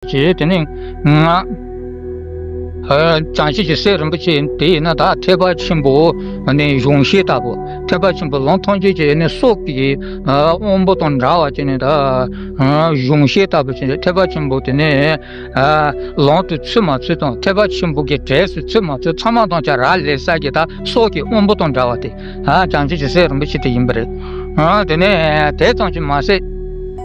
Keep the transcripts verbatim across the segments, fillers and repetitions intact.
ཅེས་དེ་ནས་ང་། ཨ། བྱང་ཆུབ་ཀྱི་སེམས་རིན་པོ་ཆེ་དེ་ཡིན་ན་ད་ཐེག་པ་ཆེན་པོ་ནི་གཞུང་བཤད་ལྟ་བུ། ཐེག་པ་ཆེན་པོ་ལམ་ཐམས་ཅད་ཀྱི་ནི་སྲོག་གི་ཨ་དབང་པོ་དང་འདྲ་བ་ཅིག་ནི་ད་ཨ་གཞུང་བཤད་ལྟ་བུ་ཅིག་ཐེག་པ་ཆེན་པོ་དེ་ནི་ཨ་ལམ་དུ་ཚུད་མ་ཚུད་དང་། ཐེག་པ་ཆེན་པོ་གི་གྲས་སུ་ཚུད་མ་ཚུད་ཚང་མ་ཐམས་ཅད་རག་ལས་ས་གི་ད་སྲོག་གི་དབང་པོ་དང་འདྲ་བ་དེ་ཨ་བྱང་ཆུབ་ཀྱི་སེམས་རིན་པོ་ཆེ་དེ་ཡིན་པ་རེད། ཨ་དེ་ནི་དེ་ཙམ་གྱིས་མ་ཟད།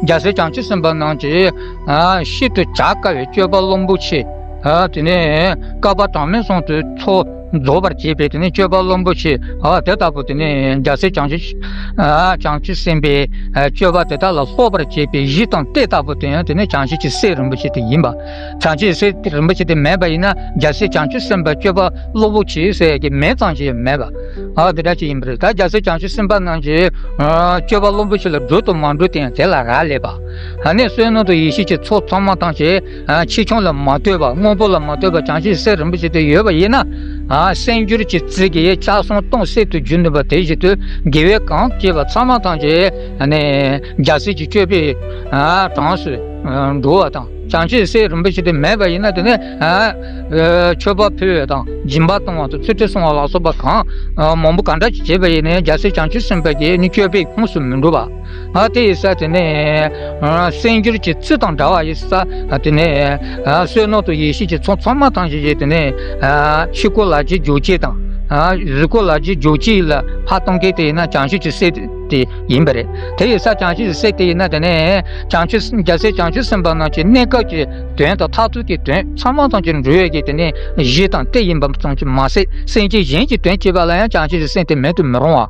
རྒྱལ་སྲས་བྱང་ཆུབ་སེམས་དཔའ་རྣམས་ཀྱིས་ཨ་ཤིན་ཏུ་བྱ་དཀའ་བའི་སྤྱོད་པ་རློམ་པོ་ཆེ། ཨ་དེ་ནས་བསྐལ་པ་གྲངས་མེད་གསུམ་དུ་ཚོགས་རྫོགས་པར་བྱེད་པའི་དེ་ནས་སྤྱོད་པ་རློམ་པོ་ཆེ། ཨ་དེ་ལྟ་བུ་དེ་ནས་རྒྱལ་སྲས་བྱང་ཆུབ་ཨ་བྱང་ཆུབ་སེམས་དཔའི་ཨ་སྤྱོད་པ་དེ་དག་ལ་སློབ་པར་བྱེད་པའི་གཞི་དང་གཏེར་ལྟ་བུ་དེ་ཡང་དེ་ནས་བྱང་ཆུབ་ཀྱི་སེམས་རིན་པོ་ཆེ་དེ་ཡིན་པ། བྱང་ཆུབ་སེམས་རིན་པོ་ཆེ་དེ་མེད་པ་ཡིན་ན་རྒྱལ་སྲས་བྱང་ཆུབ་སེམས་དཔའི་སྤྱོད་པ་རློམ་པོ་ཆེ་ཟེར་གྱི་མིང་ཙམ་ཞིག་མེད་པ། ཨ་དེ་འདྲ་ཅིག་ཡིན་པ་རེད། ད་རྒྱལ་སྲས་བྱང་ཆུབ་སེམས་དཔའ་རྣམས་ཀྱིས་ཨ་སྤྱོད་པ་རློམ་པོ་ཆེ་ལ་སྒྲུབ་དང་མ་སྒྲུབ་དེ་ཡང་དེ་ལ་རག་ལས་པ། ཨ་ནི་བསོད་ནམས་དང་ཡེ་ཤེས་ཀྱི་ཚོགས་ཚང་མ་ཐམས་ཅད་ཨ་ཆེ་ཆུང་ལ་མ་ལྟོས་པ། དངོས་པོ་ལ་མ་ལྟོས་པ་བྱང་ཆུབ་སེམས་རིན་པོ་ཆེ་དེ་ཡོད་པ་ཡིན་ན། ཨ་སེམས་སྦྱོར་གྱི་རྩི་གིས་ལྕགས་ཟམ་སྟོང་གསལ་དུ་གྱུར་ནུས་པ་དེ་བཞིན་དུ་དགེ་བའི་གང་བྱས་པ་ཚང་མ་ཐམས་ཅད་ཨ་ནི་རྒྱལ་སྲས་ཀྱི་སྤྱོད་པའི་ཨ་གྲངས་སུ་ཨ་འགྲོ་བ་དང་། བྱང་ཆུབ་སེམས་རིན་པོ་ཆེ་དེ་མེད་པ་ཡིན་ན་དེ་ནི་ཨ་ཨ་མཆོད་པ་ཕུལ་བ་དང་སྦྱིན་པ་གཏོང་བ་དང་ཚུལ་ཁྲིམས་སྲུང་བ་ལ་སོགས་པ་གང་ཨ་མང་པོ་གང་འདྲ་ཅིག་བྱས་པ་ཡིན་ནའི་རྒྱལ་སྲས་བྱང་ཆུབ་སེམས་དཔའ་གི་ནི་སྤྱོད་པའི་ཁོངས་སུ་མི་འགྲོ་བ། ཨ་དེ་ཡིན་ས་དེ་ནི་ཨ་སེམས་སྦྱོར་གྱི་རྩི་དང་འདྲ་བ་ཡིན་ས། ཨ་དེ་ནི་ཨ་བསོད་ནམས་དང་ཡེ་ཤེས་ཀྱི་ཚོགས་ཚང་མ་ཐམས་ཅད་ཀྱི་དེ་ནི་ཨ་ཕྱི་སྐོར་ལག་རྗེས་འཇོག་བྱེད་དང་ཨ་ཡུལ་སྐོར་ལག་རྗེས་འཇོག་བྱེད་ལ་ཕར་གཏོང་མཁན་དེ་ཡིན་ན་བྱང་ཆུབ་ཀྱི་སེམས་དེ་ཡིན་པ་རེད། དེ་ཡིན་ས་བྱང་ཆུབ་ཀྱི་སེམས་དེ་ཡིན་ན་དེ་ནི་བྱང་ཆུབ་རྒྱལ་སྲས་བྱང་ཆུབ་སེམས་དཔའ་རྣམས་ཀྱི་གནས་སྐབས་ཀྱི་དོན་དང་མཐར་ཐུག་གི་དོན་ཚང་མ་ཐམས་ཅད་འགྲོ་བའི་གི་དེ་ནི་གཞི་དང་གཏེར་ཡིན་པ་ཙམ་གྱིས་མ་ཟད། སེམས་ཅན་གཞན་གྱི་དོན་བྱེད་པ་ལ་ཡང་བྱང་ཆུབ་ཀྱི་སེམས་དེ་མེད་དུ་མི་རུང་བ།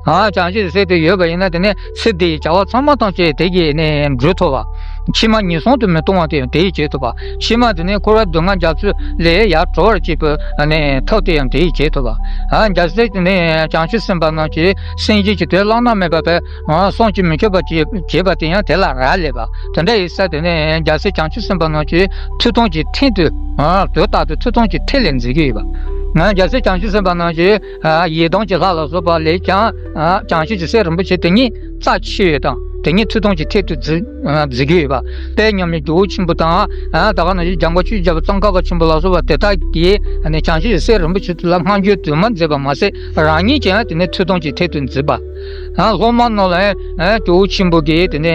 ཨ་བྱང་ཆུབ་ཀྱི་སེམས་དེ་ཡོད་པ་ཡིན་ན་དེ་ནི་ཚེ་འདིའི་བྱ་བ་ཚང་མ་ཐམས་ཅད་དེ་གིས་ནི་འགྲུབ་ཐུབ་པ། ཕྱི་མ་ངན་སོང་དུ་མི་ལྟུང་བ་དེ་ཡང་དེ་ཡིས་བྱེད་ཐུབ་པ། ཕྱི་མ་དེ་ནི་འཁོར་བའི་སྡུག་བསྔལ་རྒྱ་མཚོ་ལས་ཡར་གྲོལ་བར་བྱེད་པའི་ནི་ཐབས་དེ་ཡང་དེ་ཡིས་བྱེད་ཐུབ་པ། ཨ་རྒྱལ་སྲས་དེ་ནི་བྱང་ཆུབ་སེམས་དཔའ་རྣམས་ཀྱིས་སེམས་ཅན་གྱི་དོན་བླ་ན་མེད་པ་བས། ཨ་བསམ་གྱིས་མི་ཁྱབ་པ་བྱེད་བྱེད་པ་དེ་ཡང་དེ་ལ་རག་ལས་པ། དེ་འདྲ་ཡིན་ས་དེ་ནི་རྒྱལ་སྲས་བྱང་ཆུབ་སེམས་དཔའ་རྣམས་ཀྱིས་མཐུ་སྟོབས་ཀྱི་ཐད་དུ་ཨ་དུས་རྟག་ཏུ་མཐུ་སྟོབས་ཀྱི་ཐད་ལས་འཛིན་གྱི་ཡོད་པ། ང་རྒྱལ་སྲས་བྱང་ཆུབ་སེམས་དཔའ་རྣམས་ཀྱིས་ཨ་ཡི་དམ་གྱི་ལྷ་ལ་སོགས་པ་ལས་ཀྱང་ཨ་བྱང་ཆུབ་ཀྱི་སེམས་རིན་པོ་ཆེ་དེ་ཉིད་རྩ་ཆེ་བའི་དང་དེ་ཉིད་མཐུ་སྟོབས་ཀྱི་ཐད་དུ་འཛིན་ཨ་འཛིན་གྱི་ཡོད་པ། དཔལ་མཉམ་མྱོང་ཇོ་བོ་ཆེན་པོ་དང་ཨ་ད་ག་ནང་བཞིན་འཇམ་མགོན་ཆོས་ཀྱི་རྒྱལ་པོ་ཙོང་ཁ་པ་ཆེན་པོ་ལ་སོགས་པ་དེ་དག་གིས་ཨ་ནི་བྱང་ཆུབ་ཀྱི་སེམས་རིན་པོ་ཆེ་དེ་ལ་བསྔགས་བརྗོད་དུ་མ་མཛད་པ་མ་ཟད། རང་ཉིད་ཀྱང་དེ་ནི་མཐུ་སྟོབས་ཀྱི་ཐད་དུ་འཛིན་པ། ཨ་སློབ་མ་རྣམས་ལ་ཨ་ཇོ་བོ་ཆེན་པོ་གིས་དེ་ནས་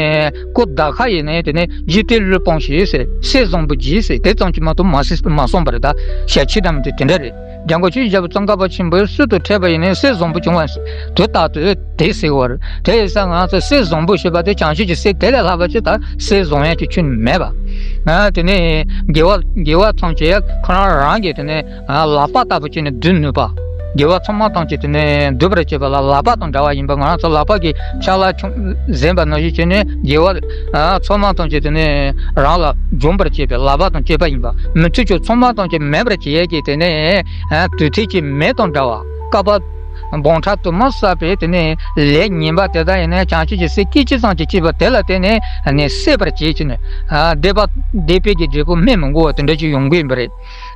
སྐུ་ཟླ་ཁ་ཡིན་ནས་དེ་ནས་འཇིག་རྟེན་བློས་སྤངས་ཤིག་ཟེར། སེམས་བཟང་པོ་གྱིས་ཟེར། དེ་ཙམ་གྱིས་མ་གཏོགས་མ་ཟེར་མ་གསུངས་པ་རེད། ད་ཞལ་ཆེམས་དམ་དེ་དེ་འདྲ་རེད། འཇམ་མགོན་ཆོས་ཀྱི་རྒྱལ་པོ་ཙོང་ཁ་པ་ཆེན་པོའི་སྲོལ་དུ་འཁྲིད་པ་ཡིན་ནས་སེམས་བཟང་པོ་བྱུང་བ་དུས་རྟག་ཏུ་དེ་ཟེར་བ་རེད། དེ་ཡིན་ཙང་ང་ཚོ་སེམས་བཟང་པོ་ཞེས་པ་དེ་བྱང་ཆུབ་ཀྱི་སེམས་དེ་ལས་ལྷག་པ་ཅིག་ད་སེམས་བཟང་ཡག་གི་ཁྱོན་ནས་མེད་པ། ཨ་དེ་ནས་དགེ་བ་དགེ་བ་ཐམས་ཅད་ཁོ་རང་རང་གིས་དེ་ནས། ཨ་ལག་པ་ལྟ་བུ་བྱས་ནས་སྡུད་ནུས་པ། དགེ་བ་ཚང་མ་ཐམས་ཅད་དེ་ནས་སྡུད་པར་བྱེད་པ་ལ་ལག་པ་དང་འདྲ་བ་ཡིན་པ། ང་རང་ཚོ་ལག་པ་གིས་ཕྱག་ལ་ཆུང་འཛིན་པ་ནང་བཞིན་བྱས་ནས་དགེ་བ་ཨ་ཚང་མ་ཐམས་ཅད་དེ་ནས་རང་ལ་འཇོམས་པར་བྱེད་པའི་ལག་པ་དང་བཅས་པ་ཡིན་པ། མི་མཐུན་ཕྱོགས་ཚང་མ་ཐམས་ཅད་མེད་པར་བྱེད་ཡས་ཀྱི་དེ་ནས་ཨ་དུས་མཐའི་གི་མེ་དང་འདྲ་བ། བསྐལ་པ་འབུམ་ཕྲག་དུ་མ་བསགས་པའི་དེ་ནས་ལས་ངན་པ་དེ་དག་ཡིན་ན་བྱང་ཆུབ་ཀྱི་སེམས་སྐད་ཅིག་ཙམ་གྱིས་སྐྱེས་པ་དེ་ལ་བརྟེན་ནས་ནས་སད་པར་བྱེད་ཅེས་ནས། ཨ་སྡིག་པ་སྡིག་པའི་གི་འབྲས་བུ་སྨིན་མི་དགོས་པ་དེ་འདྲ་ཅིག་ཡོང་གི་ཡིན་པ་རེད།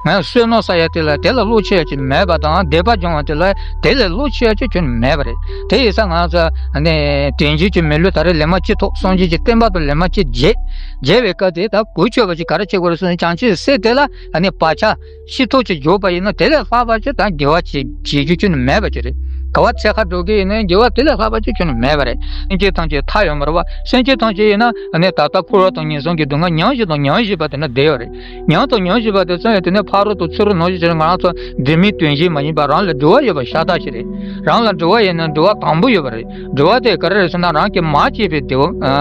ང་བསོད་ནམས་བསགས་ཡ་དེ་ལ་དེ་ལས་ལོག་ཆེ་ཡ་ཅིག་མེད་པ་དང་། སྡིག་པ་སྦྱོང་བ་དེ་ལ་དེ་ལས་ལོག་ཆེ་ཡ་ཅིག་ཁྱོན་ནས་མེད་པ་རེད། དེ་ཡིན་ཙང་ང་ཚོ་ནི་དོན་བྱེད་ཀྱི་མི་ལུས་ད་རེས་ལེན་མ་ཅིག་ཐོབ། སངས་རྒྱས་ཀྱི་བསྟན་པ་དང་ལེན་མ་ཅིག་མཇལ། མཇལ་བའི་སྐབས་དེ་ད་གོ་ཆོད་པ་ཅིག་ག་རེ་བྱེད་དགོས་རེད་ཟེར་ན། བྱང་ཆུབ་སེམས་དེ་ལ་ནི་བག་ཆགས་ཤི་ཐོག་ཅིག་འཇོག་པ་ཡིན་ན་དེ་ལས་ལྷག་པ་ཅིག་ད་དགེ་བ་བྱེད་བྱེད་རྒྱུ་ཁྱོན་ནས་མེད་པ་ཅིག་རེད། ག་བ་འཚོལ་ག་འགྲོ་གི་ཡིན་ན་དགེ་བ་དེ་ལས་ལྷག་པ་ཅིག་ཁྱོན་ནས་མེད་པ་རེད། སེམས་ཅན་ཐམས་ཅད་མཐའ་ཡོད་མ་རེད་བ། སེམས་ཅན་ཐམས་ཅད་ཡིན་ན་ནི་ད་ལྟ་འཁོར་བ་དང་ངན་སོང་གི་སྡུག་བསྔལ་མྱང་བཞིན་དང་མྱང་བཞིན་པ་དེ་ན་བསྡད་ཡོད་རེད། མྱང་དང་མྱང་བཞིན་པ་དེ་ཚོ་ཡང་དེ་ནས་ཕ་རོལ་ཏུ་ཚུར་ནང་བཞིན་བྱས་ནས་ང་རང་ཚོ་འབྲེལ་མེད་དོན་གཞན་མ་ཡིན་པ་རང་ལ་འབྲེལ་བ་ཡོད་པ་ཤ་སྟག་ཞིག་རེད། རང་ལ་འབྲེལ་བ་ཡོད་ན་འབྲེལ་བ་དང་པོ་ཡོད་པ་རེད། འབྲེལ་བ་དེ་ག་རེ་རེད་ཟེར་ན། རང་གིས་མ་བྱས་པའི་འབྲེལ་བ་ཨ་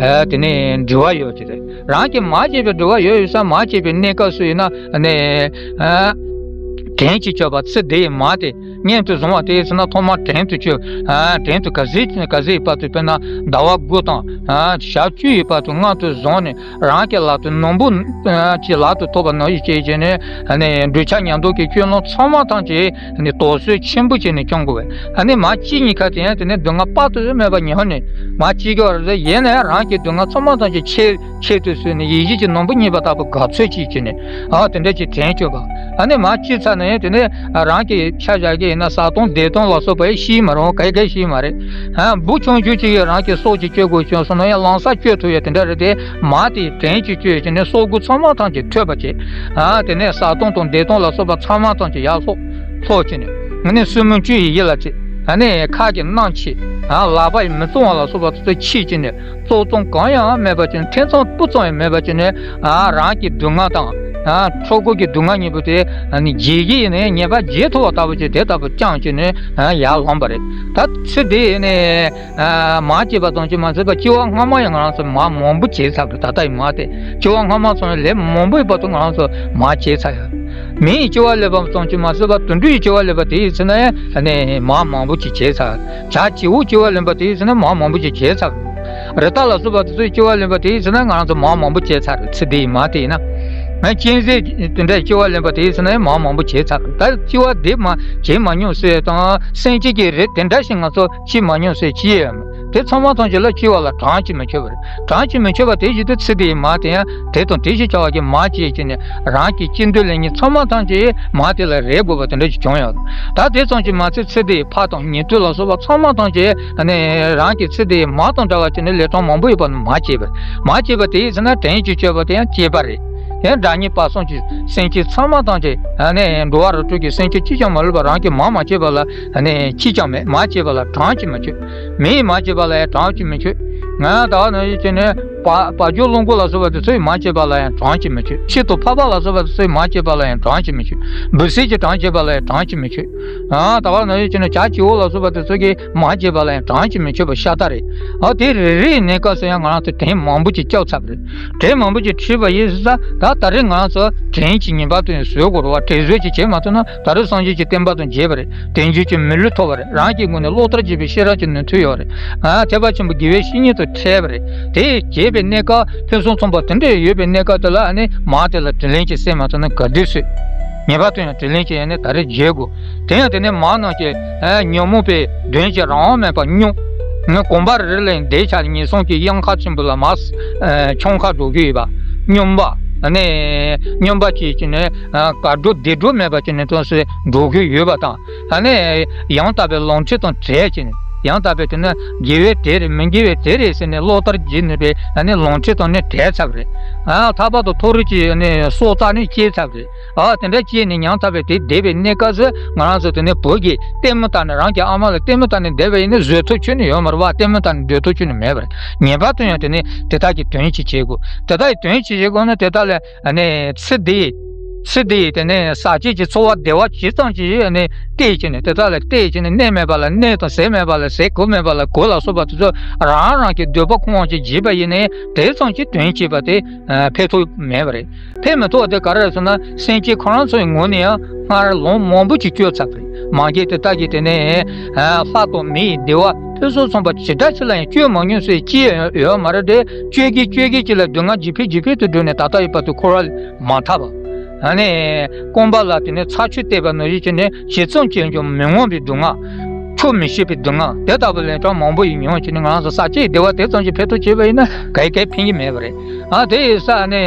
ཨ་དེ་ནས་འབྲེལ་བ་ཡོད་ཅིག་རེད། རང་གིས་མ་བྱས་པའི་འབྲེལ་བ་ཡོད་ཡོད་ས། མ་བྱས་པའི་གནས་སྐབས་སུ་ཡིན་ན་ནས་ཨ་དྲིན་གྱིས་བསྐྱོད་པ་ཚེ་འདིའི་མ་དེ་སྙན་དུ་བཟུང་བ་དེ་ཡིན་ཟེར་ན། ཐོག་མར་དྲིན་དུ་བསྐྱོད། ཨ་དྲིན་དུ་ག་ཚོད་ག་ཚོད་ཡིན་པ་དུ་དཔེར་ན་ཟླ་བ་དགུ་དང་ཨ་ཞག་བཅུ་ཡིན་པ་དུ་མངལ་དུ་བཟུང་ནས། རང་གི་ལག་ཏུ་ནོར་བུ་ཨ་ཅིག་ལག་ཏུ་ཐོབ་པ་ནང་བཞིན་བྱས་བྱས་ནས་ནི་འདོད་ཆགས་ཉམས་རྟོགས་ཀྱི་སྤྱོད་ལམ་ཚང་མ་ཐམས་ཅད་ནི་དོགས་ཟོན་ཆེན་པོ་བྱས་ནས་སྐྱོང་དགོས་པས། ཨ་ནི་མ་གཅིག་གཉིས་ཁ་དེ་ཡང་དེ་ནས་སྡུག་བསྔལ་དཔག་ཏུ་མེད་པ་མྱངས་ནས། མ་གཅིག་གི་བར་དུ་ཡིན་ན་ཡང་རང་གི་སྡུག་བསྔལ་ཚང་མ་ཐམས་ཅད་ཆེད་ཆེད་དུ་བཟུང་ནས་ཡིད་བཞིན་གྱི་ནོར་བུ་རྙེད་པ་ལྟ་བུ་དགའ་ཚོར་ཅིག་བྱས་ནས། ཨ་དེ་འདྲ་ཅིག་དྲན་བཅུག་པ། ཨ་ནི་མ་གཅིག་ཚར་ནས་ དེ་ནས་རང་གི་ཆ་བཞག་གི་ཡིན་ན་བཟའ་བཏུང་བདེ་སྟོང་ལ་སོགས་པ་ཡང་ཤེས་མ་རུང་། ག་གེ་ཤེས་མ་རེད། ཧ། འབུ་ཆུང་ཆུང་ཅིག་གིས་རང་གི་སྲོག་ཅིག་གཅོད་དགོས་བྱུང་སོང་ན་ཡང་ལམ་སང་གཅོད་ཐུབ་ཡ་དེ་འདྲ་རེད་དེ། མར་དེ་བྲན་གྱིས་བཅོས་བྱས་ནས་སྲོག་རྒོད་ཚང་མ་ཐམས་ཅད་ཐོས་པ་བྱས། ཨ། དེ་ནས་བཟའ་བཏུང་དང་བདེ་སྟོང་ལ་སོགས་པ་ཚང་མ་ཐམས་ཅད་ཡར་སློག་སློག་བྱས་ནས། ཨ་ནི་སྲུ་མོ་བཅུ་ཡི་ཡིད་ལ་བྱེད། ཨ་ནི་ཁ་གི་སྣང་མཆེད། ཨ། ལག་པ་ཡི་མི་གཙང་བ་ལ་སོགས་པ་དེ་ཚོ་ཕྱིས་བྱས་ནས། བཙོག་བཙོག་གང་ཡང་མེད་པ་བྱས་ནས། ཐེ་ཚོམ་སྤུ་ཙམ་ཡང་མེད་པ་བྱས་ནས། ཨ། རང་གི་སྡུག་བསྔལ་དང་། ཨ། ཕྲུ་གུ་གི་སྡུག་བསྔལ་གཉིས་པོ་དེ། ཨ་ནི་བརྗེད་གཞི་ཡིན་ནའི་ཉེས་པ་བརྗེད་ཐུབ་པ་ལྟ་བུ་བྱས། དེ་ལྟ་བུ་བསྐྱངས་བྱས་ནས། ཨ། ཡར་ལངས་པ་རེད། ད་ཚེ་འདི་ཡིན་ནའི། ཨ། མར་བཅད་པ་ཙམ་གྱིས་མ་ཚད་པར་སྐྱེ་བ་སྔ་མ་ཡང་ང་རང་ཚོ་མར་མང་པོ་བྱས་ཚར་བ་རེད། ད་ལྟ་ཡི་མར་དེ། སྐྱེ་བ་སྔ་མ་སོང་ནས་ལས་མང་པོ་ཡོད་པ་དེ་ང་རང་ཚོ་མར་བྱས་ཚར་ཡོད། མི་ཡི་སྐྱེ་བ་ལེན་པ་ཙམ་གྱིས་མ་ཚད་པར་དུད་འགྲོ་ཡི་སྐྱེ་བ་ལེན་པ་དེ་ཡིན་ཚེ་ནས་ནས་མར་མང་པོ་ཅིག་བྱས་ཚར། བྱ་བྱིའུ་སྐྱེ་བ་ལེན་པ་དེ་ཡིན་ཚེ་ནས་མར་མང་པོ་ཅིག་བྱས་ཚར། རི་དྭགས་ལ་སོགས་པ་དེ་ཚོའི་སྐྱེ་བ་ལེན་པ་དེ་ཡིན་ཚེ་ནས་ང་རང་ཚོ་མར་མང་པོ་བྱས་ཚར། ཚེ་འདི་ཡི་མར་དེ་ཡིན་ན། ང་གཅན་གཟན་དེ་འདྲའི་སྐྱེ་བ་ལེན་པ་དེ་ཡིན་ཚེ་ནས་མར་མང་པོ་བྱས་ཚར། ད་སྐྱེ་བ་འདི་མ་བྱེད་མ་མྱོང་ཟེར་དང་། སེམས་ཅན་གྱི་རིགས་དེ་འདྲ་ཞིག་ང་ཚོ་བྱེད་མ་མྱོང་ཟེར་ཅི་ཡང་མེད། དེ་ཚང་མ་ཐམས་ཅད་ལ་སྐྱེ་བ་ལ་གྲངས་ཀྱིས་མི་ཆོད་པ་རེད། གྲངས་ཀྱིས་མི་ཆོད་པ་དེ་བཞིན་དུ་ཚེ་འདི་ཡི་མར་དེ་ཡང་དེ་དང་དེ་བཞིན་བྱ་བ་གྱི་མར་བཅད་ཀྱི་ནས། རང་གི་སྐྱིད་འདོད་ལེགས་ཉེས་ཚང་མ་ཐམས་ཅད་མར་དེ་ལ་རེག་དགོས་པ་དེ་འདྲ་ཞིག་བྱུང་ཡོད། ད་དེ་ཙམ་གྱིས་མ་ཚད་ཚེ་འདི་ཡི་ཕ་དང་ཉེ་དུ་ལ་སོགས་པ་ཚང་མ་ཐམས་ཅད་ནས་རང་གི་ཚེ་འདི་ཡི་མར་དང་འདྲ་བ་བྱས་ནས་ལས་གྲངས་མང་པོ་ཡོད་པ་ནི་མར་བཅད་པ་རེད། མར་བཅད་པ་དེ་ཡིན་ཚེ་ན་བྲན་གྱིས་བཅོས་པ་དེ་ཡང་བཅད་པ་རེད། ཡང་དགྲ་གཉེན་བར་གསུམ་གྱི་སེམས་ཅན་ཚང་མ་ཐམས་ཅད། ཨ་ནི་འགྲོ་བ་རིགས་དྲུག་གི་སེམས་ཅན་གཅིག་ཀྱང་མ་ལུས་པ་རང་གིས་མར་མ་བཅད་པ་ལ། ཨ་ནི་གཅིག་ཀྱང་མེད། མར་བཅད་པ་ལ་གྲངས་ཀྱིས་མི་ཆོད། མི་ཡིས་མར་བཅད་པ་ལ་ཡང་གྲངས་ཀྱིས་མི་ཆོད། ང་ད་བ་ནང་བཞིན་བྱས་ནས་བ་བ་ཕྱུགས་སློང་གོ་ལ་སོགས་པ་དེ་ཚོ་ཡིས་མར་བཅད་པ་ལ་ཡང་གྲངས་ཀྱིས་མི་ཆོད། ཁྱི་དང་ཕག་པ་ལ་སོགས་པ་དེ་ཚོ་ཡིས་མར་བཅད་པ་ལ་ཡང་གྲངས་ཀྱིས་མི་ཆོད། འབུ་སྲིན་གྱིས་གྲངས་བཅད་པ་ལ་ཡང་གྲངས་ཀྱིས་མི་ཆོད། ཨ་ད་བ་ནང་བཞིན་བྱས་ནས་བྱ་བྱིའུ་ལ་སོགས་པ་དེ་ཚོ་གིས་མར་བཅད་པ་ལ་ཡང་གྲངས་ཀྱིས་མི་ཆོད་པ་ཤ་སྟག་རེད། ཨ་དེ་རེ་རེའི་གནས་སྐབས་སུ་ཡང་ང་རང་ཚོ་བྲན་མང་པོ་ཅིག་བསྐྱབས་ཚར་བ་རེད། བྲན་མང་པོ་ཅིག་བྱས་པ་ཡིན་ཙང་། ད་ད་རེས་ང་རང་ཚོ་བྲན་གྱི་ངེས་པར་དུ་ཡང་བཟོད་དགོས་རེད་བ། བྲན་བཟོད་ཅིག་བྱས་མ་ཐུབ་ན་ད་རེས་སངས་རྒྱས་ཀྱི་བསྟན་པ་དང་འབྱེད་པ་རེད། དལ་འབྱོར་གྱི་མི་ལུས་ཐོབ་པ་རེད། རང་གི་ངོས་ནས་ལོག་ལྟར་གྱིས་པའི་ཤེས་རབ་ཀྱི་ནུས་མཐུ་ཡོད་རེད། ཨ་ཐེག་པ་ཆེན་པོ་དགེ་བའི་བཤེས་གཉེན་དང་འཕྲད་པ་རེད། དེ་བྱས་པའི་གནས་སྐབས་ཕུན་སུམ་ཚོགས་པ་དེ་འདྲ་ཡོད་པའི་གནས་སྐབས་དེ་ལ། ཨ་ནི་མར་དེ་ལ་དྲིན་ལན་ཅིག་གསོས་མ་ཐུབ་ན་ག་དུས་གསོས། ངེས་པར་དུ་ཡང་དྲིན་ལན་ཅིག་ཡང་ནི་ད་རེས་འཇལ་དགོས། དེ་ཡང་དེ་ནས་མར་རྣམས་ཀྱི་ཨ་ཉོན་མོངས་པའི་གདོན་གྱིས་རང་དབང་མེད་པར་སྙོམས། ང་གོམ་པ་རེ་རེ་ལ་ཡང་བསྡད་བྱས་ནས་ངན་སོང་གི་གཡང་ཁ་ཆེན་པོ་ལ་མར་ཨ་འཁྱམས་ཁ་འགྲོ་གི་ཡོད་པ། སྙོམས་པ། ཨ་ནི་སྙོམས་པ་བྱས་བྱས་ནས་ཨ་གར་འགྲོ་བདེ་འགྲོ་མེད་པ་བྱས་ནས་དོན་སེ་འགྲོ་གི་ཡོད་པ་དང་། ཨ་ནི་ཡང་དག་པའི་ལམ་ཁྲིད་དང་བྲལ་བྱས་ནས། ཡང་དག་པའི་དེ་ནི་དགེ་བའི་དེ་རེད། མི་དགེ་བའི་དེ་རེད་ཟེར་ནས་ལོག་ལྟར་གྱིས་ནུས་པའི། ཨ་ནི་ལམ་ཁྲིད་དང་ནི་བྲལ་ཚར་བ་རེད། ཨ་ལྷག་པར་དུ་མཐོ་རིས་ཀྱི་ཨ་ནི་སྲོག་རྩ་ནས་བཅད་ཚར་བ་རེད། ཨ་དེ་འདྲ་བཅད་ནས་ཉམ་ཐག་པའི་དེ་བསྡད་པའི་གནས་སྐབས་སུ། ང་རང་ཚོ་དེ་ནས་བུ་གིས་ལྟད་མོ་ལྟ་ནས། རང་གི་ཨ་མ་ལ་ལྟད་མོ་ལྟ་ནས་བསྡད་པ་ཡིན་ན་བཟོད་ཐབས་ཁྱོན་ནས་ཡོད་མ་རེད་བ། ལྟད་མོ་ལྟ་ནས་སྡོད་ཐབས་ཁྱོན་ནས་མེད་པ་རེད། ངེས་པར་དུ་ཡང་དེ་ནས་དེ་དག་གི་དོན་ཅིག་བྱེད་དགོས། དེ་དག་གི་དོན་ཅིག་བྱེད་དགོས་ན། དེ་དག་ལ་ཨ་ནི་ཚེ་འདི་ཡི། ཚེ་འདི་ཡི་དེ་ནས་ཟག་བཅས་ཀྱི་འཚོ་བ་བདེ་བ་ཇི་ཙམ་ཅིག་ཨ་ནི་གཏད་བྱས་ནས། དེ་དག་ལ་གཏད་བྱས་ནས། གནས་མེད་པ་ལ་གནས་དང་། ཟས་མེད་པ་ལ་ཟས། གོས་མེད་པ་ལ་གོས་ལ་སོགས་པ་དེ་ཚོ་རང་རང་གི་འདོད་པ་ཁོ་ནས་ཅིག་བྱས་པ་ཡིན་ནའི། དེ་ཙམ་གྱིས་དོན་བྱེད་པ་དེ་ཨ་འཕེལ་ཐབས་མེད་པ་རེད། འཕེལ་མི་ཐུབ་པ་དེ་ག་རེ་རེད་ཟེར་ན། སེམས་ཅན་ཁོ་རང་ཚོའི་ངོས་ནས་ཡང་སྔར་ལམ་མང་པོ་ཅིག་བསྐྱོད་ཚར་བ་རེད། མ་གིའི་དེ་དག་གིས་དེ་ནས་ཨ་ལྷ་དང་མི་ཡི་བདེ་བ་ཕུན་སུམ་ཚོགས་པ་ཇི་འདྲ་ཞིག་ལ་ཡང་བསྐྱོད་མ་མྱོང་ཟེར་ཅི་ཡང་ཡོད་མ་རེད་དེ། བསྐྱོད་ཀྱིན་བསྐྱོད་ཀྱིན་ཅིག་ལ་སྡུག་བསྔལ་ཇེ་འཕེལ་ཇེ་འཕེལ་དུ་འགྲོ་ནས་ད་ལྟ་ཡོད་པ་དེ་འཁོར་བ་ལས་མ་ཐར་བ། ཨ་ནི་རྐང་པ་ལ་དེ་ནས་ཚ་ཆུ་བཏེགས་པ་ནང་བཞིན་བྱས་ནས། ཇི་ཙམ་བྱས་ཀྱང་མི་མངོན་པའི་སྡུག་བསྔལ། ཆོག་མི་ཤེས་པའི་སྡུག་བསྔལ། དེ་ལྟ་བུ་ལན་གྲངས་མང་པོ་ཡིས་མྱོང་བྱས་ནས། ང་རང་ཚོ་ཟག་བཅས་བདེ་བ་དེ་ཙམ་གྱིས་འཕེལ་ཐབས་བྱས་པ་ཡིན་ན་ག་གེ་ག་གེ་ཕན་གྱི་མེད་པ་རེད། ཨ་དེ་ཡིན་ཙང་ནས་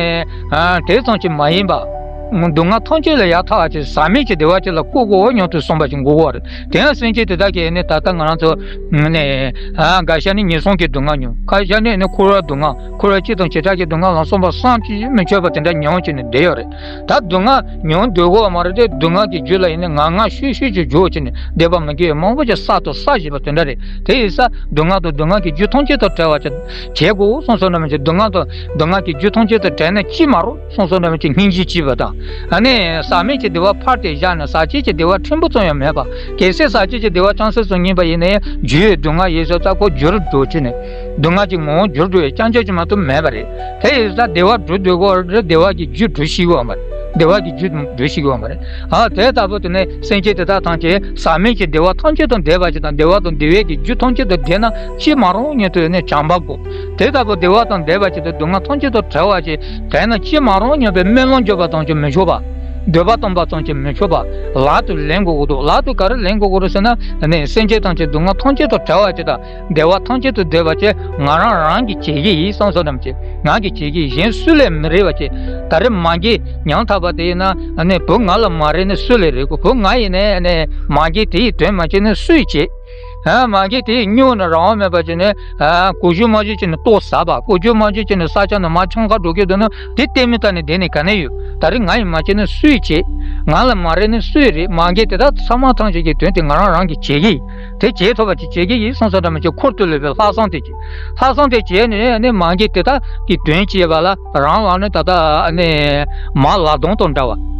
ཨ་དེ་ཙམ་གྱིས་མ་ཡིན་པ། སྡུག་བསྔལ་ཐམས་ཅད་ལས་ཡར་ཐར་བ་ཅིག། ཟག་མེད་ཀྱི་བདེ་བ་ཅིག་ལ་བཀོད་དགོས་སྙམ་དུ་བསམ་པ་ཅིག་དགོས་ཀྱི་རེད། དེ་ཡང་སེམས་ཅན་དེ་དག་གིས་ནི་ད་ལྟ་ང་རང་ཚོ་ནས་ཨ་འགའ་ཤས་ནི་ངན་སོང་གི་སྡུག་བསྔལ་མྱོང་། ཁ་ཤས་ནི་ནི་འཁོར་བའི་སྡུག་བསྔལ། འཁོར་བའི་སྤྱི་དང་བྱེ་བྲག་གི་སྡུག་བསྔལ་ལ་སོགས་པ་བསམ་གྱིས་མི་ཁྱབ་པ་དེ་འདྲ་མྱོང་བྱས་ནས་བསྡད་ཡོད་རེད། ད་སྡུག་བསྔལ་མྱོང་སྡོད་དགོས་པ་མ་རེད་དེ། སྡུག་བསྔལ་གྱི་རྒྱུ་ལ་ཡིན་ནའི་ངང་ངམ་ཤུགས་ཤུགས་ཀྱིས་འཇུག་བྱས་ནས་བསྡད་པ་མི་དགེ་བ་མང་པོ་ཅིག་བསགས་དང་བསགས་བཞིན་པ་དེ་འདྲ་རེད། དེ་ཡིན་ཙང་སྡུག་བསྔལ་དང་སྡུག་བསྔལ་གྱི་རྒྱུ་ཐམས་ཅད་དང་བྲལ་བ་ཅིག་བྱེད་དགོས་གསུངས་སོང་ན་མི་བྱེད། སྡུག་བསྔལ་དང་སྡུག་བསྔལ་གྱི་རྒྱུ་ཐམས་ཅད་དང་བྲལ་ན་ཅི་མ་རུང་གསུངས་སོང་ན་མི་བྱེད། སྙིང་རྗེ་སྐྱེས་པ་དང་། ཨ་ནི་ཟག་མེད་ཀྱི་བདེ་བ་ཕར་དེ་བཞག་ནས་ཟག་བཅས་ཀྱི་བདེ་བ་ཕྲན་བུ་ཙམ་ཡང་མེད་པ། གལ་སྲིད་ཟག་བཅས་ཀྱི་བདེ་བ་ཅུང་ཟད་ཙམ་རྙེད་པ་ཡིན་ན་ཡང་རྒྱུའི་སྡུག་བསྔལ་ཡོད་ས་ཙམ་ཁོ་འགྱུར་འགྲོ་བྱས་ནས། སྡུག་བསྔལ་གྱི་ངོ་བོ་འགྱུར་འགྲོ་བའི་རྐྱང་རྐྱང་ཅིག་མ་གཏོགས་མེད་པ་རེད། དེ་ཡིན་ཙང་བདེ་བ་སྒྲུབ་སྡོད་དགོས་རེད། བདེ་བ་གི་རྒྱུ་སྒྲུབ་ཤེས་དགོས་པ་མ་རེད། བདེ་བ་གི་རྒྱུ་སྒྲུབ་ཤེས་དགོས་པ་མ་རེད། ཨ་དེ་ལྟ་བུ་དེ་ནས་སེམས་ཅན་དེ་དག་ཐམས་ཅད་ཟག་མེད་ཀྱི་བདེ་བ་ཐམས་ཅད་དང་ལྡན་པ་ཅིག་དང་། བདེ་བ་དང་བདེ་བའི་གི་རྒྱུ་ཐམས་ཅད་དང་ལྡན་ན་ཅི་མ་རུང་སྙམ་དུ་ནས་བྱམས་པ་དགོས། དེ་ལྟ་བུ་བདེ་བ་དང་ལྡན་པ་ཅིག་དང་སྡུག་བསྔལ་ཐམས་ཅད་དང་བྲལ་བ་ཅིག་བྲལ་ན་ཅི་མ་རུང་སྙམ་པའི་སྨོན་ལམ་བརྗོད་པ་དང་ཅིག་མི་ཆོག་པ། འདོད་པ་བཏང་པ་ཙམ་གྱིས་མི་ཆོག་པ། ལག་ཏུ་ལེན་དགོས་ཀྱི་འདུག་ལག་ཏུ་ག་རེ་ལེན་དགོས་ཀྱི་རེད་ཟེར་ན། ནི་སེམས་ཅན་ཐམས་ཅད་སྡུག་བསྔལ་ཐམས་ཅད་དང་བྲལ་བ་ཅིག་དང་བདེ་བ་ཐམས་ཅད་དུ་འདོད་པ་ཅིག་ང་རང་རང་གིས་བྱེད་ཀྱི་ཡིན་བསམ་བསམ་ཙམ་ཅིག་ང་གིས་བྱེད་ཀྱི་ཡིན། གཞན་སུ་ལས་མི་རེ་བ་ཅིག་ད་རེས་མ་འགལ་ཉམ་ཐག་པ་དེ་ཡིན་ན། ནི་བུ་ང་ལ་མ་རེ་ནི་སུ་ལས་རེ་དགོས། བུ་ང་ཡིན་ནའི་ནི་མ་འགལ་དེ་ཡི་དོན་མ་བྱས་ནི་སུས་བྱེད། ཨ། མ་གི་དེ་སྨྱོ་ནས་རང་དབང་མེད་པ་བྱས་ནས། ཨ། གོ་རྒྱུ་མ་བརྗོད་བྱས་ནས་ལྟོ་ཟ་བ། གོ་རྒྱུ་མ་བརྗོད་བྱས་ནས་ས་ཆ་ནས་མར་འཕྱང་ཁ་འགྲོ་གི་འདུག་ན། དེ་བལྟས་མི་ལྟ་ནས་བསྡད་ནས་ག་ནས་ཡོད། ད་རེས་ང་ཡིས་མ་བྱས་ན་སུས་བྱེད། ང་ལ་མ་རེ་ནས་སུས་རེད། མ་གི་དེ་དག་ཚང་མ་ཐམས་ཅད་ཀྱི་དོན་དེ་ང་རང་རང་གིས་བྱེད་ཀྱི་ཡིན། དེ་བྱེད་ཐུབ་པ་ཅིག་བྱེད་ཀྱི་ཡིན་བསམ་བསམ་འདྲ་མི་བྱེད། འཁོར་དུ་ལུས་པའི་ལྷག་བསམ་དེ་བྱེད། ལྷག་བསམ་དེ་བྱས་ནས་ནི་མ་གི་དེ་དག་གི་དོན་བྱེད་པ་ལ་རང་ལ་ནི་ད་ལྟ་ནི་མ་ལག་སྡོང་དང་འདྲ་བ།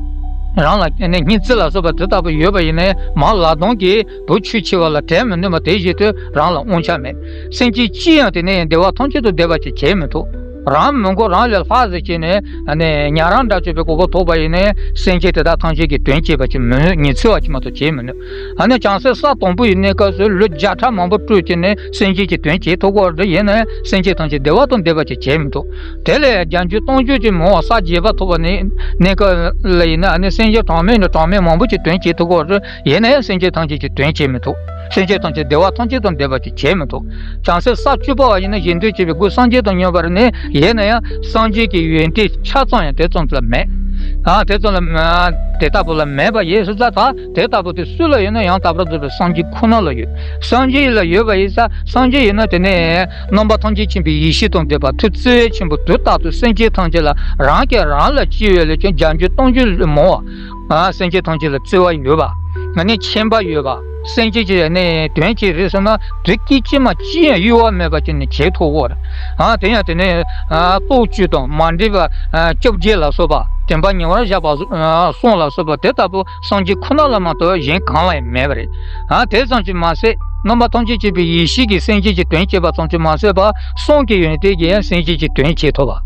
རང་ལ་ནི་སྙིང་རྩི་ལ་སོགས་པ་དེ་ལྟ་བུ་ཡོད་པ་ཡིན་ནའི་མ་ལག་སྡོང་གིས། བུ་ཆོས་ཆེ་བ་ལ་དྲན་མི་ནུས་པ་དེ་བཞིན་དུ་རང་ལ་དབང་ཆ་མེད། སེམས་ཅན་ཅི་ཡང་དེ་ནས་བདེ་བ་ཐམས་ཅད་དུ་འདོད་པ་ཅིག་བྱེད་མི་ཐུབ། རང་མི་དགོས་རང་ལས་ལྷག་ཟེར་བྱས་ནས་ནས་ཉན་རང་དགྲ་བཅོམ་པའི་གོ་འཕང་ཐོབ་པ་ཡིན་ནའི་སེམས་ཅན་དེ་དག་ཐམས་ཅད་ཀྱི་དོན་བྱེད་པ་ཅིག་མི་ནུས། ཉི་ཚེ་བ་ཅིག་མ་གཏོགས་བྱེད་མི་ནུས། ཨ་ནི་བྱང་སེམས་ས་དང་པོ་ཡི་གནས་སྐབས་སུ་ལོ་བརྒྱ་ཕྲག་མང་པོ་སྤྲོས་བྱས་ནས་སེམས་ཅན་གྱི་དོན་བྱེད་ཐུབ་ཀྱི་རེད། ཡིན་ནའི་སེམས་ཅན་ཐམས་ཅད་བདེ་བ་དང་ལྡན་པ་ཅིག་བྱེད་མི་ཐུབ། དེ་ལས་བརྒྱ་འགྱུར་སྟོང་འགྱུར་གྱིས་མང་བ་ས་བརྒྱད་པ་ཐོབ་པ་ནི་གནས་སྐབས་ལ་ཡིན་ན། ཨ་ནི་སེམས་ཅན་གྲངས་མེད་ནས་གྲངས་མེད་མང་པོ་ཅིག་དོན་བྱེད་ཐུབ་ཀྱི་རེད། ཡིན་ནའི་སེམས་ཅན་ཐམས་ཅད་ཀྱི་དོན་བྱེད་མི་ཐུབ། སེམས་ཅན་ཐམས་ཅད་བདེ་བ་ཐམས་ཅད་དང་ལྡན་པ་ཅིག་བྱེད་མི་ཐུབ། བྱང་སེམས་ས་བཅུ་པ་བ་ཡིན་ན་གཞན་དོན་བྱེད་པའི་སྒོས་སངས་རྒྱས་དང་མཉམ་པར་ནི། ཡིན་ན་ཡང་སངས་རྒྱས་ཀྱི་ཡོན་ཏན་ཆ་ཙམ་ཡང་དེ་ཙམ་ལ་མེད། ཨ། དེ་ཙམ་ལ་དེ་ལྟ་བུ་ལ་མེད་པ་ཡིན་ཙང་། ད་དེ་ལྟ་བུ་དེ་སུ་ལ་ཡོད་ན་ཡང་དག་པར་རྫོགས་པའི་སངས་རྒྱས་ཁོ་ན་ལ་ཡོད། སངས་རྒྱས་ལ་ཡོད་པ་ཡིན་ཙང་། སངས་རྒྱས་ཡིན་ན་དེ་ནས་རྣམ་པ་ཐམས་ཅད་མཁྱེན་པའི་ཡེ་ཤེས་དང་ལྡན་པ། ཐུགས་བརྩེ་བ་ཆེན་པོ་དུས་རྟག་ཏུ་སེམས་ཅན་ཐམས་ཅད་ལ། རང་གིས་རང་ལ་བརྩེ་བ་ལས་ཀྱང་བརྒྱ་འགྱུར་སྟོང་འགྱུར་མང་བ། ཨ། སེམས་ཅན་ཐམས་ཅད་ལ་བརྩེ་བ་ཡོད་པ། ང་ནི་མཁྱེན་པ་ཡོད་པ། སེམས་ཅན་གྱི་ནི་དོན་ཅིག་རེད་ཟེར་ན། དུས་སྐད་ཅིག་མ་ཅི་ཡང་གཡོ་བ་མེད་པ་ཅིག་ནི་བྱེད་ཐུབ་ཀྱི་རེད། ཨ། དེ་ཡང་དེ་ནི། ཨ། སྟོབས་བཅུ་དང་མ་འདྲེས་པ། ཨ། བཅོ་བརྒྱད་ལ་སོགས་པ། དྲན་པ་ཉེ་བར་བཞག་པ། ཨ། གསུམ་ལ་སོགས་པ་དེ་ལྟ་བུ་སངས་རྒྱས་ཁོ་ན་ལ་མ་གཏོགས་གཞན་གང་ལ་ཡང་མེད་པ་རེད། ཨ། དེ་ཙམ་གྱིས་མ་ཟད། རྣམ་པ་ཐམས་ཅད་མཁྱེན་པའི་ཡེ་ཤེས་ཀྱིས་སེམས་ཅན་གྱི་དོན་བྱེད་པ་ཙམ་གྱིས་མ་ཟད་པར། གསུང་གི་ཡོན་ཏན་གྱིས་སེམས་ཅན་གྱི་དོན་བྱེད་ཐུབ་པ།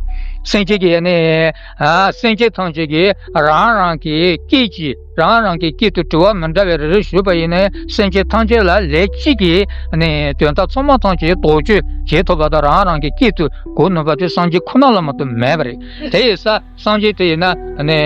སེམས་ཅན་གྱི་ནི། ཨ། སེམས་ཅན་ཐམས་ཅད་ཀྱིས་རང་རང་གི་སྐད་ཀྱིས། རང་རང་གི་སྐད་དུ་དྲི་བ་མི་འདྲ་བའི་རེ་རེ་ཞུས་པ་ཡིན་ནའི། སེམས་ཅན་ཐམས་ཅད་ལ་ལན་གཅིག་གིས་ནི་དོན་དག་ཚང་མ་ཐམས་ཅད་དོགས་གཅོད་བྱེད་ཐུབ་པ་དང་། རང་རང་གི་སྐད་དུ་གོ་ནུས་པ་དེ་སངས་རྒྱས་ཁོ་ན་ལ་མ་གཏོགས་མེད་པ་རེད། དེ་ཡིན་ཙང་སངས་རྒྱས་དེ་ཡིན་ན་ནི།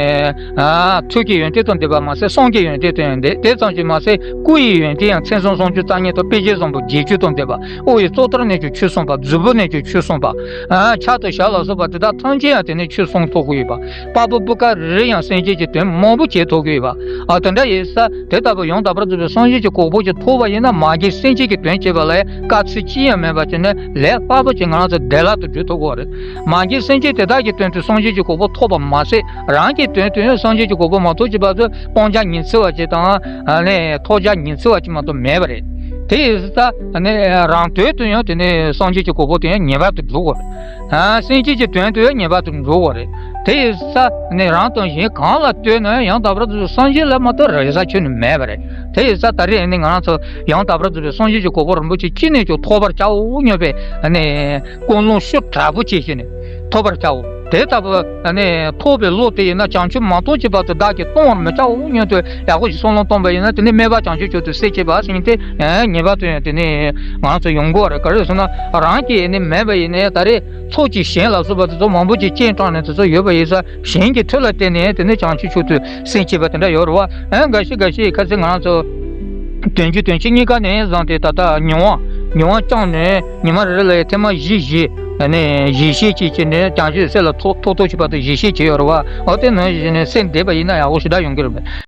ཨ། ཐུགས་ཀྱི་ཡོན་ཏན་དང་ལྡན་པ་མ་ཟད། གསུང་གི་ཡོན་ཏན་དང་ཡང་ལྡན། དེ་ཙམ་གྱིས་མ་ཟད། སྐུ་ཡི་ཡོན་ཏན་ཡང་མཚན་བཟང་སུམ་ཅུ་རྩ་གཉིས་དང་། དཔེ་བྱད་བཟང་པོ་བརྒྱད་ཅུ་དང་ལྡན་པ། དབུ་ཡི་གཙུག་ཏོར་གནས་ཀྱི་ཆོས་གསུངས་པ། མཛུབ་བུ་གནས་ཀྱི་ཆོས་གསུངས་པ། ཨ། ཕྱག་ཏུ་ཞབས་ལ་སོགས་པ་དེ་དག་ཐམས་ཅད་ཡང་དེ་ནས་ཆོས་གསུང་ཐུབ་ཀྱི་ཡོད་པ། པ་ཕོ་བུ་ག་རེ་རེ་ཡང་སེམས་ཅན་གྱི་དོན་མང་པོ་བྱེད་ཐུབ་ཀྱི་ཡོད་པ། ཨ། དེ་འདྲ་ཡིན་ཙང་དེ་ལྟ་བུ་ཡང་དག་པར་རྫོགས་པའི་སངས་རྒྱས་ཀྱི་གོ་འཕང་ཅིག་ཐོབ་པ་ཡིན་ན། མ་གི་སེམས་ཅན་གྱི་དོན་བྱེད་པ་ལ་དཀའ་ཚེགས་ཅི་ཡང་མེད་པ་བྱས་ནས་ལས་སླ་པོ་ཅིག་ང་རང་ཚོ་བདེ་བླག་ཏུ་འགྲུབ་ཐུབ་ཀྱི་རེད། མ་གི་སེམས་ཅན་དེ་དག་གི་དོན་དུ་སངས་རྒྱས་ཀྱི་གོ་འཕང་ཐོབ་པ་མ་ཟད། རང་གི་དོན་དུ་ཡང་སངས་རྒྱས་ཀྱི་གོ་འཕང་མ་ཐོབ་ཅིག་བར་དུ་སྤང་བྱ་ཉི་ཚེ་བ་ཅིག་དང་། ཨ་ནི་ཐོབ་བྱ་ཉི་ཚེ་བ་ཅིག་མ་གཏོགས་མེད་པ་རེད། དེ་ཡིན་ཙང་ནི་རང་དོན་དུ་ཡང་དེ་ནི་སངས་རྒྱས་ཀྱི་གོ་འཕང་དེ་ཡང་ངེས་པར་དུ་འགྲུབ་དགོས། ཨ། སེམས་ཅན་གྱི་དོན་དུ་ཡང་ངེས་པར་དུ་འགྲུབ་དགོས་རེད། དེ་ཡིན་ཙང་ནི་རང་དང་གཞན་གང་ལ་ལྟོས་ན་ཡང་ཡང་དག་པར་རྫོགས་སངས་རྒྱས་ལ་མ་གཏོགས་རེ་ས་ཁྱོན་ནས་མེད་པ་རེད། དེ་ཡིན་ཙང་ད་རེས་ནི་ང་རང་ཚོ་ཡང་དག་པར་རྫོགས་པའི་སངས་རྒྱས་ཀྱི་གོ་འཕང་རིན་པོ་ཆེ་ཅི་ནས་ཀྱང་ཐོབ་པར་བྱའོ་སྙམ་པའི་ནི་ཀུན་སློང་ཤུགས་དྲག་པོ་བྱེད་བཞིན་ནས་ཐོབ་པར་བྱའོ། དེ་ལྟ་བུ་ནི་ཐོབ་པའི་བློ་དེ་ཡིན་ན། བྱང་ཆུབ་མ་ཐོབ་ཀྱི་བར་དུ་བདག་གིས་གཏོང་བར་མི་བྱའོ་སྙམ་དུ་ཡག་པོ་ཞིག་བསམ་བློ་བཏང་པ་ཡིན་ན། དེ་ནི་སྨོན་པ་བྱང་ཆུབ་མཆོག་ཏུ་གསལ་བྱེད་པ་ཟེར་མཁན་དེ་ངེས་པར་དུ་ཡང་དེ་ནི་ང་ཚོ་ཡོང་དགོས་རེད། ག་རེ་ཟེར་ན་རང་གིས་ནི་མེད་པ་ཡིན་ནའི་ད་རེས་ཚོགས་ཀྱི་ཞིང་ལ་སོགས་པ་དེ་ཚོ་མང་པོ་ཅིག་སྤྱན་དྲངས་ནས་དེ་ཚོ་ཡོད་པ་ཡིན་ཙང་། ཞིང་གི་མཐུ་ལ་བརྟེན་ནས་དེ་ནི་བྱང་ཆུབ་མཆོག་ཏུ་གསལ་བྱེད་པ་དེ་འདྲ་ཡོད་རེད་བ། ཨ། འགའ་ཤས་འགའ་ཤས་ཁ་སང་ང་རང་ཚོ་བདུན་ཅུ་དོན་གཅིག་གཉིས་ཀ་ནས་བཟུང་སྟེ་ད་ལྟ་ཉི་མ་ཉི་མ་བཅངས་ནས་ཉི་མ་རེ་རེ་ལ་ཐེངས་མ་བཞི་བཞི་ནས་ཞལ་བཞེས་བྱས་བྱས་ནས་བྱང་ཆུབ་སེམས་ལ་ཐོག་ཐོག་ཐོག་བྱེད་པ་དང་ཞལ་བཞེས་བྱས་ཡོད་རེད་བ། འོ་དེ་ནང་བཞིན་ནས་སེམས་བདེ་བ་ཡིན་ན་ཡག་པོ་ཞེ་དྲག་ཡོང་གི་རེད་པས།